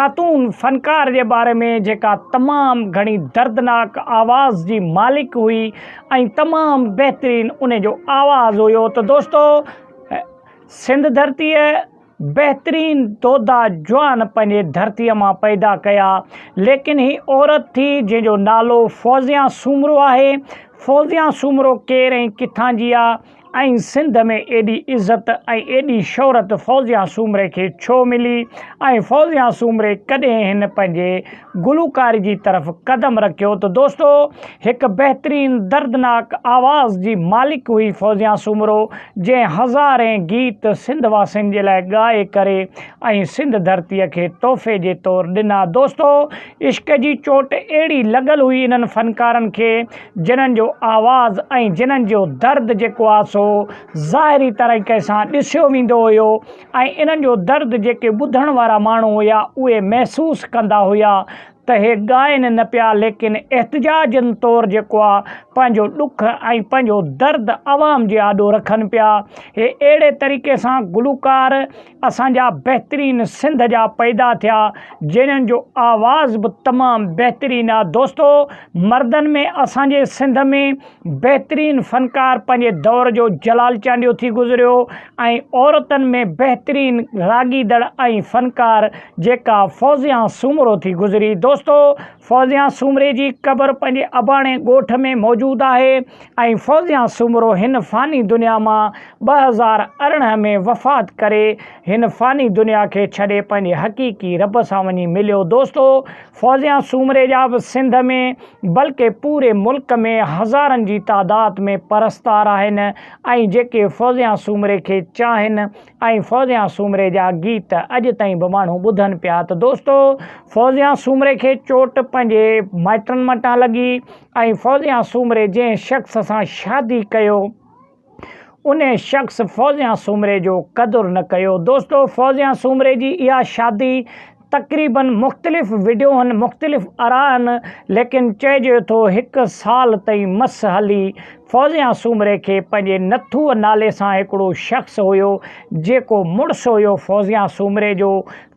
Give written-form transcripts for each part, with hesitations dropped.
خاتون فنڪار جي باري ۾ جيڪا تمام گهڻي دردناڪ آواز جي مالڪ هئي ۽ تمام بهترين ان جو آواز هيو ته دوستو سنڌ ڌرتيء بهترين دودا جوان پنهنجي ڌرتيء مان پيدا ڪيا ليڪن هي عورت ٿي جنهن جو نالو فوزيان سومرو آهي فوزيان سومرو ڪير ۽ ڪٿان جي آ ۽ سنڌ ۾ ايڏي عزت ۽ ايڏي شهرت فوزيا سومري کي ڇو ملي ۽ فوزيا سومري ڪڏهن هن پنهنجي گلوڪاري جي طرف قدم رکيو ته دوستو هڪ بهترين دردناڪ آواز جي مالڪ هئي فوزيا سومرو جنهن هزارين گيت سنڌ واسين جي لاء ڳائي ڪري ۽ سنڌ ڌرتي کي تحفي جي طور ڏنا دوستو عشق جي چوٽ اهڙي لڳل هئي انهن فنڪارن کي جنھن جو آواز ۽ جنھن جو درد جيڪو آ سو ظاھري طريقي سان ڏسيو ويندو ھيو ۽ انھن جو درد جيڪي ٻڌڻ وارا ماڻھو ھيا اھي محسوس ڪندا ھيا ته ھي ڳائن نه پيا ليڪن احتجاجن طور جيڪو آ پنھنجو ڏک ۽ پنھنجو درد عوام جي آڏو رکن پيا ھي اھڙي طريقي سان گلوڪار اسان جا بهترين سنڌ جا پيدا ٿيا جنھن جو آواز به تمام بهترين آ دوستو مردن ۾ اسان جي سنڌ ۾ بهترين فنڪار پنھنجي دور جو جلال چانڊيو ٿي گذريو ۽ عورتن ۾ بهترين راڳيندڙ ۽ فنڪار جيڪا فوزيان سومرو ٿي گذري دوستو فوزيان سومري جي قبر پنهنجي اباڻي ڳوٺ ۾ موجود آهي ۽ فوزيان سومرو هن فاني دنيا مان 2018 ۾ وفات ڪري هن فاني دنيا کي ڇڏي پنهنجي حقيقي رب سان وڃي مليو دوستو فوزيان سومري جا به سنڌ ۾ بلڪه پوري ملڪ ۾ هزارن جي تعداد ۾ پرستار آهن ۽ جيڪي فوزيان سومري کي چاهين ۽ فوزيان سومري جا گيت اڄ تائين به ماڻهو ٻڌن پيا ته دوستو فوزيان سومري کي چوٽ پنهنجي مائٽن وٽان لڳي ۽ فوزيان سومري جنهن شخص سان شادي ڪيو ان شخص فوزيان سومري جو قدر نه ڪيو دوستو فوزيان سومري جي اها شادي تقريبن مختلف وڊيو هن مختلف اراء هن ليڪن چئجي ٿو هڪ سال تائين مس هلي فوزيان سومري کي پنهنجي نٿوء نالي سان هڪڙو شخص هيو جيڪو مڙس هيو فوزيان سومري جو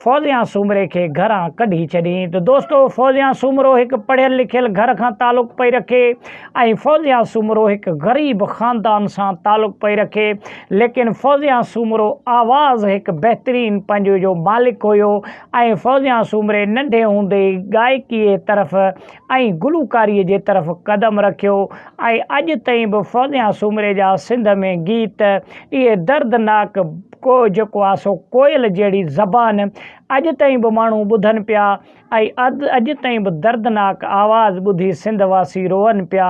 فوزيان سومري کي گهران ڪڍي ڇڏيائين ته دوستو فوزيان سومرو هڪ پڙهيل لکيل گهر کان تعلق پئي رکي ۽ فوزيان سومرو هڪ غريب خاندان سان تعلق پئي رکي ليڪن فوزيان سومرو آواز هڪ بهترين پنهنجو جو مالڪ هيو ۽ فوزيان سومري ننڍي هوندي ئي گائڪيء طرف ۽ گلوڪاريء جي طرف قدم رکيو ۽ اڄ تائين به فوزيان سومري جا سنڌ ۾ گيت اهي دردناڪ ڪو جيڪو آ سو ڪوئل جهڙي زبان اڄ تائين به ماڻهو ٻڌن پيا ۽ اڄ تائين به دردناڪ آواز ٻڌي سنڌ واسي روئن پيا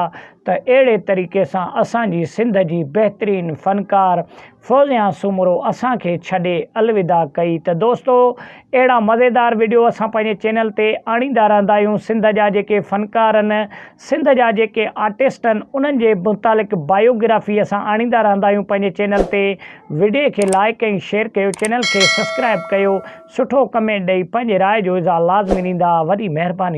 ته اهڙي طريقي سان اسان جي سنڌ جي بهترين فنڪار فوزيان سومرو اسان کي ڇڏي الوداع ڪئي ته دوستو اهڙا مزيدار وڊيو اسان پنهنجي چينل تي آڻيندا رهندا آهيون سنڌ جا جيڪي فنڪار آهن سنڌ جا جيڪي آرٽسٽ آهن انهن جي متعلق بايوگرافي اسان آڻيندا رهندا آهيون پنهنجي چينل تي وڊيو کي لائڪ ۽ شيئر ڪيو چينل کي سبسڪرائب ڪيو سٺو ڪمينٽ ڏئي پنهنجي راء جو اظهار لازمي ڏيندا وڏي مهرباني.